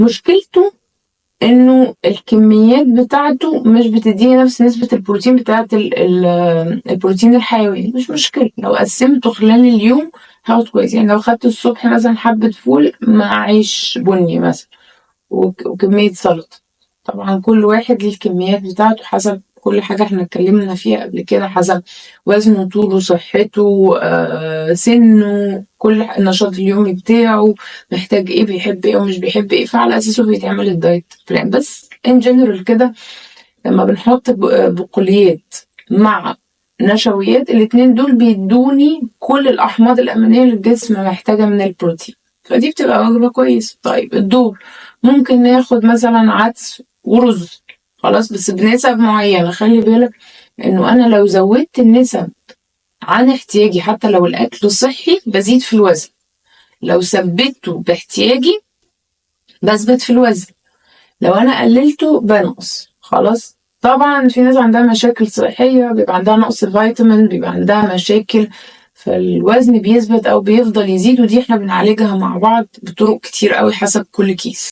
مشكلته انه الكميات بتاعته مش بتديني نفس نسبة البروتين بتاعت البروتين الحيواني. مش مشكلة لو قسمته خلال اليوم هاخد كويس. يعني لو خدت الصبح مثلا حبة فول مع عيش بني مثلا وكمية سلطة، طبعا كل واحد ليه الكميات بتاعته حسب كل حاجة احنا اتكلمنا فيها قبل كده، حسب وزنه، طوله، صحته، سنه، كل النشاط اليومي بتاعه، محتاج ايه، بيحب ايه ومش بيحب ايه، فعلى اساسه بيتعمل ال diet plan. بس in general كده لما بنحط بقوليات مع نشويات، الاتنين دول بيدوني كل الأحماض الأمينية اللي الجسم محتاجة من البروتين، فدي بتبقى وجبة كويسة. طيب الظهر ممكن ناخد مثلا عدس ورز، خلاص، بس بنسب معينة. خلي بالك انه انا لو زودت النسب عن احتياجي حتى لو الاكل صحي بزيد في الوزن، لو ثبته باحتياجي بثبت في الوزن، لو انا قللته بنقص. خلاص، طبعا في ناس عندها مشاكل صحية، بيبقى عندها نقص فيتامين، بيبقى عندها مشاكل، فالوزن بيثبت او بيفضل يزيد، ودي احنا بنعالجها مع بعض بطرق كتير قوي حسب كل case.